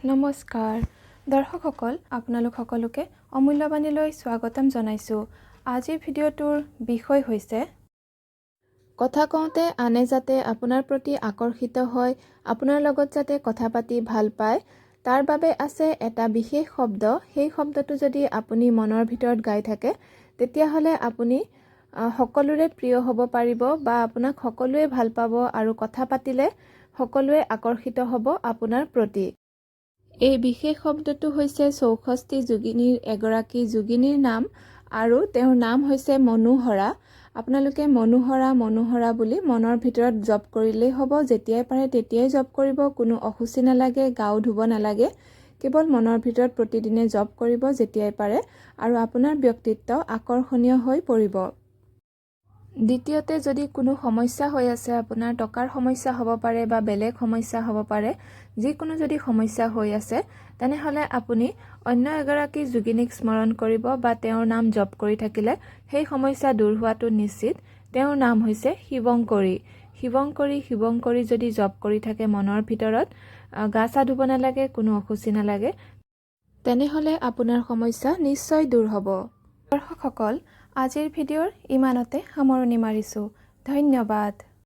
নমস্কাৰ দৰ্শকসকল, আপোনালোক সকলোকে অমূল্যবাণীলৈ স্বাগতম জনাইছোঁ। আজিৰ ভিডিঅ'টোৰ বিষয় হৈছে কথা কওঁতে আনে যাতে আপোনাৰ প্ৰতি আকৰ্ষিত হয়, আপোনাৰ লগত যাতে কথা পাতি ভাল পায়, তাৰ বাবে আছে এটা বিশেষ শব্দ। সেই শব্দটো যদি আপুনি মনৰ ভিতৰত গাই থাকে, তেতিয়াহ'লে আপুনি সকলোৰে প্ৰিয় হ'ব পাৰিব বা আপোনাক সকলোৱে ভাল পাব আৰু কথা পাতিলে সকলোৱে আকৰ্ষিত হ'ব আপোনাৰ প্ৰতি। এই বিশেষ শব্দটো হৈছে 64 যোগিনীৰ এগৰাকী যোগিনীৰ নাম আৰু তেওঁৰ নাম হৈছে মনোহৰা। আপোনালোকে মনোহৰা, মনোহৰা বুলি মনৰ ভিতৰত জপ কৰিলেই হ'ব। যেতিয়াই পাৰে তেতিয়াই জপ কৰিব। কোনো অশুচি নালাগে, গাও ধুব নালাগে। কেৱল মনৰ ভিতৰত প্ৰতিদিনে জপ কৰিব যেতিয়াই পাৰে আৰু আপোনাৰ ব্যক্তিত্ব আকৰ্ষণীয় হৈ পৰিব। দ্বিতীয়তে, যদি কোনো সমস্যা হৈ আছে আপোনাৰ, টকাৰ সমস্যা হ'ব পাৰে বা বেলেগ সমস্যা হ'ব পাৰে, যিকোনো যদি সমস্যা হৈ আছে, তেনেহ'লে আপুনি অন্য এগৰাকী যোগিনীক স্মৰণ কৰিব বা তেওঁৰ নাম জপ কৰি থাকিলে সেই সমস্যা দূৰ হোৱাটো নিশ্চিত। তেওঁৰ নাম হৈছে শিৱংকৰী। শিৱংকৰী, শিৱংকৰী যদি জপ কৰি থাকে মনৰ ভিতৰত, গা চা ধুব নালাগে, কোনো অশুচি নালাগে, তেনেহ'লে আপোনাৰ সমস্যা নিশ্চয় দূৰ হ'ব। দৰ্শকসকল, আজিৰ ভিডিঅ'ৰ ইমানতে সামৰণি মাৰিছোঁ। ধন্যবাদ।